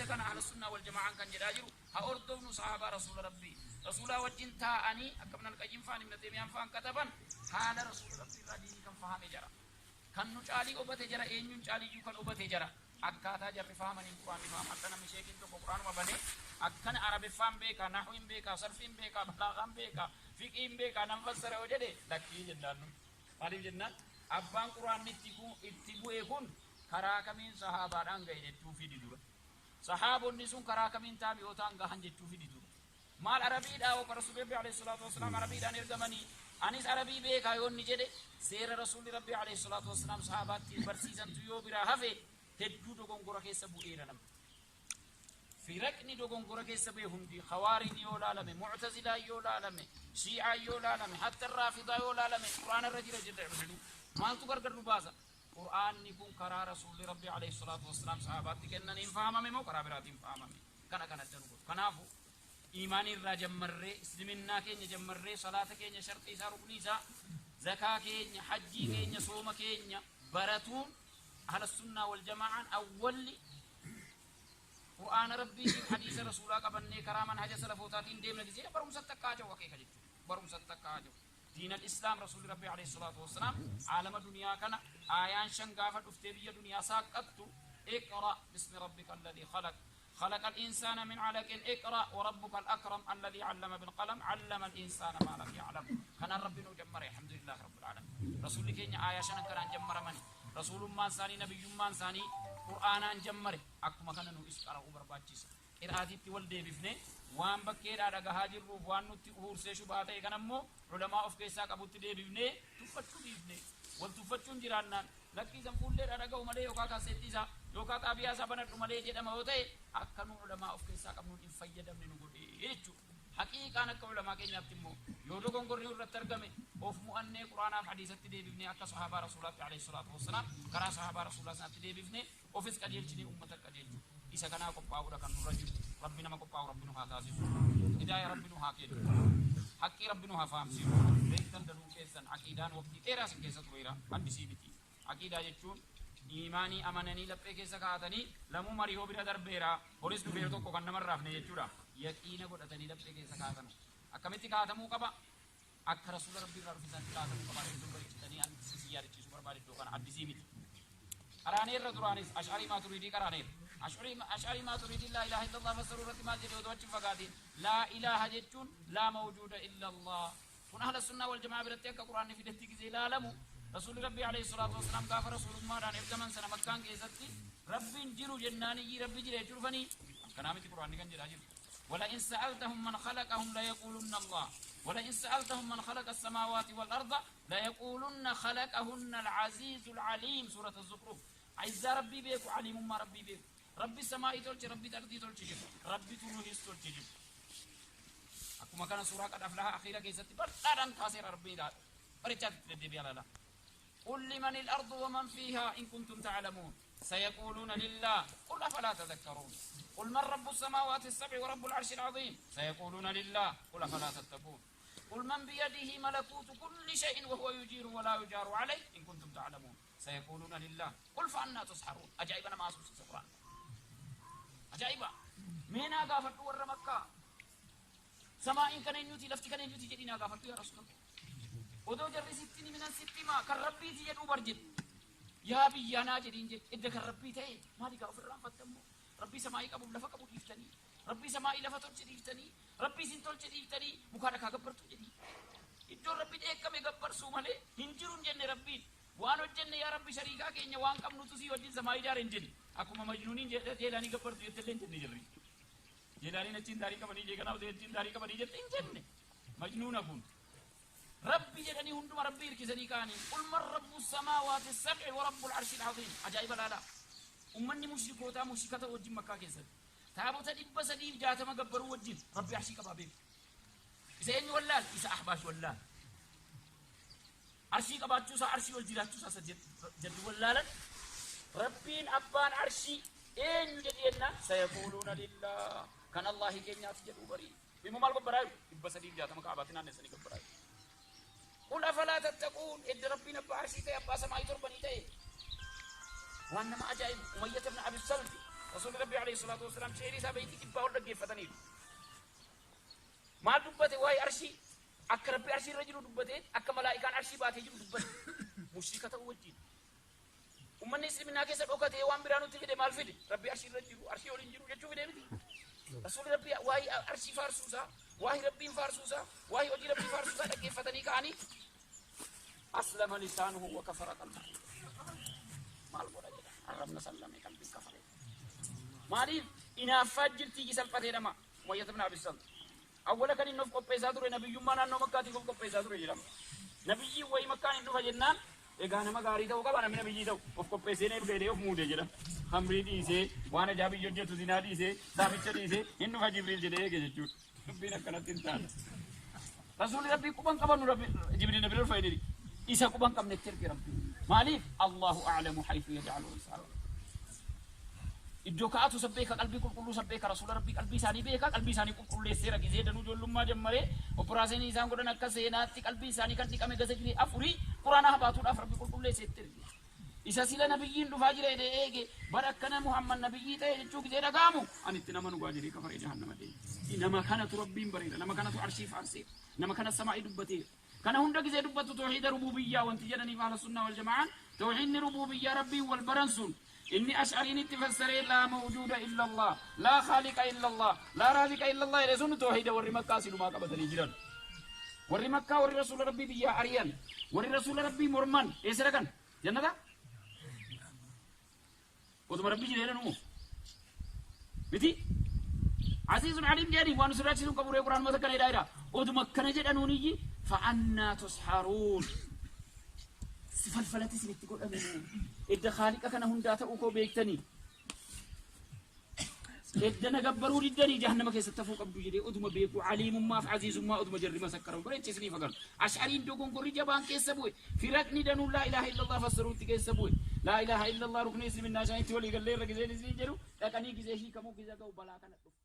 Kana ahla sunnaa wal jamaa'aan kan jedhaa jiru haa hordofnu sahaabaa rasuula rabbii. Rasuulaa wajjin taa'anii akka Ibn al-Qayyim fa'aan, Ibn Taymiyaan fa'aan kataban, haala rasuula rabbii irraa diinii kan fahame jara. Kan nu caalii obate jara, eenyuun caaliyyuu kan obate jara. Akkaataa jarri fahamaniin quraanni fahama. Akka namni sheekiin tokko quraanuma banee akkana arabiffaan beekaa, nahwiin beekaa, sarfiin beekaa, balaagaan beekaa, fiqiin beekaa nan fassara yoo jedhe, lakkii jennaan nu. Maaliif jennaan, abbaan quraanni itti bu'e kun karaa kamiin sahaabaadhaan gahe jechuu fidi dura. Sahaabonni sun karaa kamiin taabi'ootaan gahan jechuu fidi dura. Maal arabiidhaa oo rasuulli rabbi alayhi salaatu wasalaam arabiidhaan ergamanii, anis arabii beekaa yoo inni jedhe, seera rasuulli rabbi alayhi salaatu wasalaam sahaabaatti barsiisantu yoo biraa hafe, hedduu dogongora keessa bu'eera namni. Firaqni dogongora keessa bu'e hundi, Khawaarij yoo laalame, Mu'tazilaa yoo laalame, Shii'aa yoo laalame, hatta Raafidaa yoo laalame, quraana irra jira jedha hundinuu. Maaltu gargar nu baasa? Qur'aanni kun karaa rasuulli rabbi alayhi salaatu wasalaam sahabaatti kennaniin fahamame moo karaa biraatiin fahamame? Kana kan adda nu godhu. Kanaafu iimaanii irraa jammarree, isliminnaa keenya jammarree, salaata keenya, sharxii isaa, ruknii isaa, zakaa keenya, hajjii keenya, sooma keenya baratuun, ahla sunnaa wal jamaa'aan awwalli qur'aana rabbiitiif hadiisa rasuulaa qabannee karaa manhaja salafootaatiin deemna gisee barumsatti akka hajawu akeeka jechuudha. Barumsatti akka hajawu. Diin al-Islaam rasuulli rabbi alayhi salaatu wassalaam aalama duniyaa kana aayaan shan gaafa dhuftee biyya duniyaa saaqqattu: اقرأ باسم ربك الذي خلق، خلق الإنسان من علق، اقرأ وربك الأكرم الذي علم بالقلم، علم الإنسان ما لم يعلم. كان ربي نو جمر، الحمد لله رب العالمين. رسول keenya aayaa shanan kanaan jammaramani. Rasuulummaan isaanii, nabiyyummaan isaanii qur'aanaan jammare. Akkuma kana nu is qara'uu barbaachisa. Qiraatiitti wal deebifne waan bakkeedhaa dhagahaa jirruuf waan nutti uhursee shubhaa ta'e kan ammoo ulamaa of keessaa qabutti deebifnee tuffachuu dhiifne wal tuffachuun jiraannaan, lakkiisan fuulleedhaa dhaga'u malee yookaan kaaseettii isaa yookaan xaabiyaa isaa banadhu malee jedhama yoo ta'e, akka nu ulamaa of keessaa qabnuun hin fayyadamne nu godhee jechuudha. Haqiiqaan akka ulamaa keenyaatti immoo yoo dogongorri irratti argame, of mu'annee quraanaaf hadiisatti deebifnee, akka sahaabaa rasuulaatti alayhi salaatu wassalaam karaa sahaabaa rasuulaa sanatti deebifnee ofis qajeelchinee uummata qajeelchu. Isa kanaa qophaa'uudha kan nurra jiru. Rabbi nama qophaa'u rabbi nu haa taasisu. Hidaaya rabbi nu haa kennu. Haqqii rabbi nu haa fahamsiisu. Beektan danuu keessan aqiidaan waqtii dheeraa sin keessa tureera, addisii miti. Aqiidaa jechuun iimaanii amananii laphee keessa kaa'atanii lamuu marihoo bira darbeera, horis dhufeera, tokko kan namarraafne jechuudha. Yaqiina godhatanii laphee keessa kaa'atan akkamitti kaa'atamuu qaba? Akka rasuula rabbii irraa dhufe sanatti kaa'atamuu qaba. Iddoo bareechitanii an isin yaadachiisuu barbaade iddoo kana addisii miti. Qaraaneerra duraanis Ash'arii Maaturiidii qaraaneerra. Ash'arii Maaturiidiin laa ilaaha illallah fassaruu irratti maal jedhe? Otoo achi hin fagaatiin, laa ilaaha jechuun laa mawjuuda illallah. Kun ahla sunnaa wal jamaa biratti akka quraanni fidetti gisee ilaalamu, rasuulli rabbii alayhi salaatu wasalaam gaafa rasuulummaadhaan ergaman sana makkaan keessatti rabbiin jiru jennaan iyyii rabbi jira jechuu dhufanii akkanaa miti quraanni kan jedhaa jiru. ولئن سألتهم من خلقهم ليقولن الله، ولئن سألتهم من خلق السماوات والأرض ليقولن خلقهن العزيز العليم، سورة الزخرف. عزة ربي بيكو، عليم ما ربي بيكو، ربي السماء تولش، ربي الأرض تولش، ربي تروهيس تولش. Akkuma kana suuraa qad aflaha akhiira keessatti bal'aadhaan kaaseera rabbiin barichaatti deddeebi'aa laala. قل لمن الأرض ومن فيها إن كنتم تعلمون، سيقولون لله، قل أفلا تذكرون. قل من رب السماوات السبع ورب العرش العظيم، سيقولون لله، قل أفلا تتقون. قل من بيده ملكوت كل شيء وهو يجير ولا يجار عليه إن كنتم تعلمون، سيقولون لله، قل فأنى تسحرون. أجائب ما أسوس القرآن أجائب مينا غافت ور مكة samaa'iin kan eenyuti, lafti kan eenyuti jedhii naa gaafadhu yaa rasuulallah. Odoo jarri sitti ni minan sitti himaa kan rabbiiti jedhuu bar jedhu. Yaa biyyaa naa jedhiin jedhe. Edda kan rabbii ta'e maali gaa ofirraanfattammoo? Rabbii samaa'ii qabuuf lafa qabu dhiiftanii, rabbii samaa'ii lafa tolche dhiiftanii, rabbii isin tolche dhiiftanii mukaa dhakaa gabbartuu jedhii. Iddoon rabbi dheekkame gabbarsuu malee hin jiru hin jenne rabbiin. Waan hojjenne yaa rabbi shariikaa keenya waan qabnutu sii wajjin samaa'ii ijaare hin jenne. Akkuma majnuuniin jeelaanii gabbartu jettellee hin jenne jirri. Jeelaaniin achiin daarii qabanii jeeganaa osoo achiin daarii qabanii jette hin jenne. Majnuuna kun. Rabbi jedhanii hunduma rabbi hirkisanii ka'anii. قل من رب السماوات السبع ورب العرش العظيم. Ajaa'iba laalaa. Ummanni mushrikootaa mushrikata wajjin makkaa keessatti. Taabota 360 gabbaruu wajjin rabbi arshii qabaa beeku. Isa eenyu wallaal? Isa ahbaash wallaal. Arshii qabaachuu isaa, arshii ol jiraachuu isaa jedhu wallaalan. Rabbiin abbaan arshii eenyu jedhi jennaan, سيقولون لله, kan Allahi keenyaati jedhu barii. Immoo maal gabbaraa jiru? 360 kaabaatti naannessanii gabbaraa jiru. قل أفلا تتقون. Edda rabbiin abbaa arshii ta'e, abbaa samaayii torbanii ta'e. Waan nama ajaa'ibu, Umayyata ibn Abi Salti Rasuulli Rabbii alayhi salaatu wassalaam sheerii isaa beeytii dhibbaa ol dhaggeeffataniiru. Maal dubbate waa'ee arshii? Akka Rabbi arshii irra jiru dubbatee, akka malaa'ikaan arshii baatee jiru dubbate. Mushrika ta'uu wajjin. Ummanni islaaminaa keessa dhokatee waan biraa nutti fide maal fide? Rabbi arshii irra jiru, arshii ol hin jiru jechuu fide miti. Rasuulli Rabbii waa'ee arshii faarsuusaa, waa'ee Rabbiin faarsuusaa, waa'ee hojii Rabbii faarsuusaa dhaggeeffatanii ka'anii aslama lisaanuhu wa kafara qalbuhu. Maal godha jedha? Arrabna sallame, qalbiin kafare. Maaliif inaaffaa jirtii iji salphatee dhama? Umayyat ibn Abi Salt. Awwala kan inni of qopheessaa ture nabiyyummaa naannoo Makkaatiif of qopheessaa ture jedhama. Nabiyyiin wayii Makkaan hin dhufa jennaan egaa nama gaarii ta'uu qaba namni nabiyyii ta'u of qopheessee na erga jedhee of muude jedhama. Hamrii dhiisee, waan ajaa'ibiyyi hojjetu zinaa dhiisee, saamicha dhiisee hin dhufa Jibriil jedhee eege jechuudha. Dubbiin akkanatti hin taane. Rasuulli Rabbii quban qabannu Rabbi Jibriil na bira dhufa jedhee isa quban qabnetti erge Rabbi. Maaliif? Allahu a'lamu haythu yaj'alu risaala. Iddoo ka'atu san beeka, qalbii qulqulluu san beeka, Rasuula Rabbii qalbii isaanii beeka, qalbii isaanii qulqulleesseera. Gizee danuu ijoollummaa jammaree operaashinii isaan godhan akka seenaatti qalbii isaanii kan dhiqame gasa jiree afurii Quraana habaatuudhaaf Rabbi qulqulleessee itti erge. Isa sila nabiyyiin dhufaa jira jedhee eege bara akkana Muhammad nabiyyii ta'e jechuu gizee dhaga'amu ani itti nama dhugaa jedhee kafaree jahannama deeme. Nama kanatu Rabbiin bareera, nama kanatu arshii faarseera, nama kana samaa'ii dubbateera. Kana hunda gizee dubbattu tawhiida rububiyyaa wanti jedhaniif ahla sunnaa wal jama'aan tawhiidni rububiyyaa Rabbiin wal baran sun inni ash'ariin itti fassaree laa mawjuuda illa Allah, laa khaaliqa illa Allah, laa raaziqa illa Allah jedhe sun tawhiida warri Makkaa silumaa qabatanii jiran. Warri Makkaa warri Rasuula Rabbii biyyaa ari'an, warri Rasuula Rabbii morman eessa dhaqan? Jannata? Otuma Rabbii jira jedhan uumuuf. Miti? Aziizun Aliim jedhanii waan nu sodaachisuun qabu ree Quraanuma takka jedhaa jira. Otuma akkana jedhanuuniyyi fa'annaa tusharuun. Si falfalatti isinitti godhame moo? Edda Khaaliqa kana hundaa ta'uu koo beektanii. Edda na gabbaruu diddanii jahannama keessatti hafuu qabdu jedhee oduma beekuu aliimummaaf aziizummaa oduma jarri masakkaran bareecha isiniif agaru. Ash'ariin dogongorri jabaan keessa bu'e. Firaqni danuun laa ilaaha illallah fassaruutti keessa bu'e. Laa ilaaha illallah ruknii isliminnaa shanitti walii gallee irra gizeen isiniin jedhu dhaqanii gizee hiikamuu gizee ga'u balaa kana dhufu.